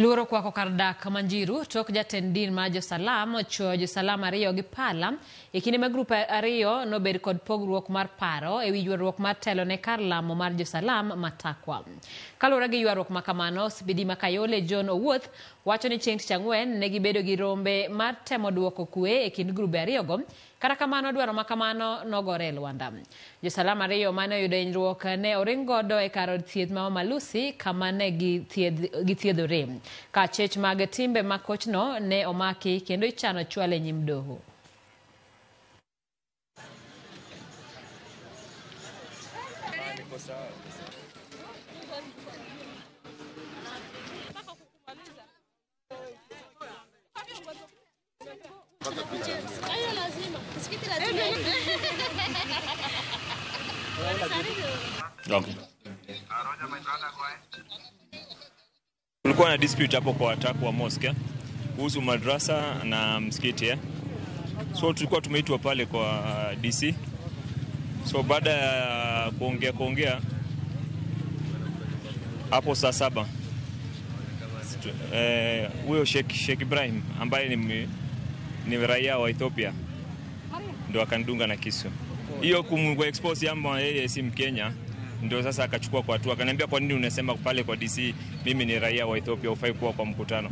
Luoro kwako kar dak Manjiru tok jatend din ma Josalam ochuoyo Josalam ariyo gi pala e kinde ma grup ariyo nobed kod pogruok mar paro ewi ywaruok mar telo ne kar lamo mar Josalam Matakwa. Kaluwore gi ywaruok ma kamano, CPD ma Kayole John Owuoth wacho ni chieng' tich ang'wen ne gibedo gi rombe mar temo duoko kwe e kind grube ariyogo. Kata kamano, dwaro ma kamano nogore e lwanda. Josalam ariyo mane oyudo hinyruok ne oring godo e kar od thieth ma Mama Lucy kama ne githiedhore. Ka chech mag timbe ma kochno ne omaki kendo ichano chwale e nyim doho. Okay. Kulikuwa na dispute hapo kwa Takwa Mosque kuhusu madrasa na msikiti eh. So tulikuwa tumeitwa pale kwa DC. So baada ya kuongea hapo saa 7 huyo Sheikh Ibrahim ambaye ni raia wa Ethiopia ndo akanidunga na kisu. Hiyo kumwa expose yamba yeye si Mkenya, ndio sasa akachukua kwa hatua. Akaniambia, kwa nini unasema pale kwa DC mimi ni raia wa Ethiopia, hufai kuwa kwa mkutano?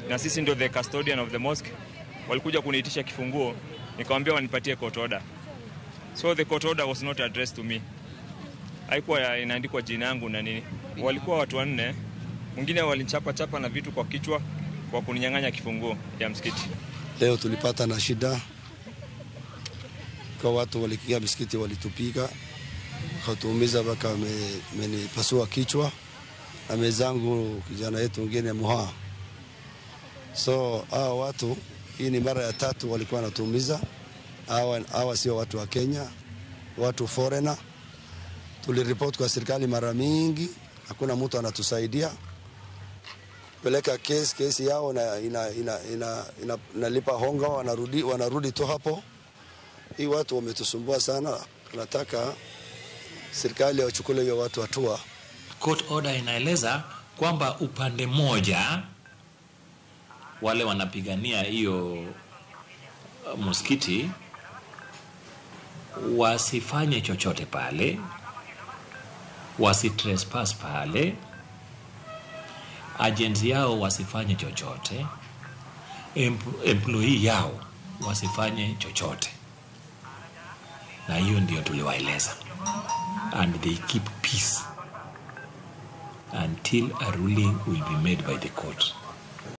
Na sisi ndio the custodian of the mosque. Walikuja kuniitisha kifunguo, nikamwambia wanipatie court order. So the court order was not addressed to me. Haikuwa inaandikwa jina yangu na nini. Walikuwa watu wanne, mwingine walinichapa chapa na vitu kwa kichwa kwa kuninyang'anya kifunguo ya msikiti. Leo tulipata na shida kwa watu walikia msikiti, walitupiga wakatuumiza, mpaka wamenipasua kichwa na mezangu kijana yetu mwingine Muha. So hao watu, hii ni mara ya tatu walikuwa wanatuumiza. Hawa sio watu wa Kenya, watu foreigner. Tuliripoti kwa serikali mara mingi, hakuna mtu anatusaidia. Peleka kesi yao na inalipa honga, wanarudi tu hapo. Hii watu wametusumbua sana, tunataka serikali wachukue hiyo watu hatua. Court order inaeleza kwamba upande moja wale wanapigania hiyo msikiti wasifanye chochote pale, wasitrespass pale, agents yao wasifanye chochote, employee yao wasifanye chochote. Na hiyo ndio tuliwaeleza. And they keep peace until a ruling will be made by the court.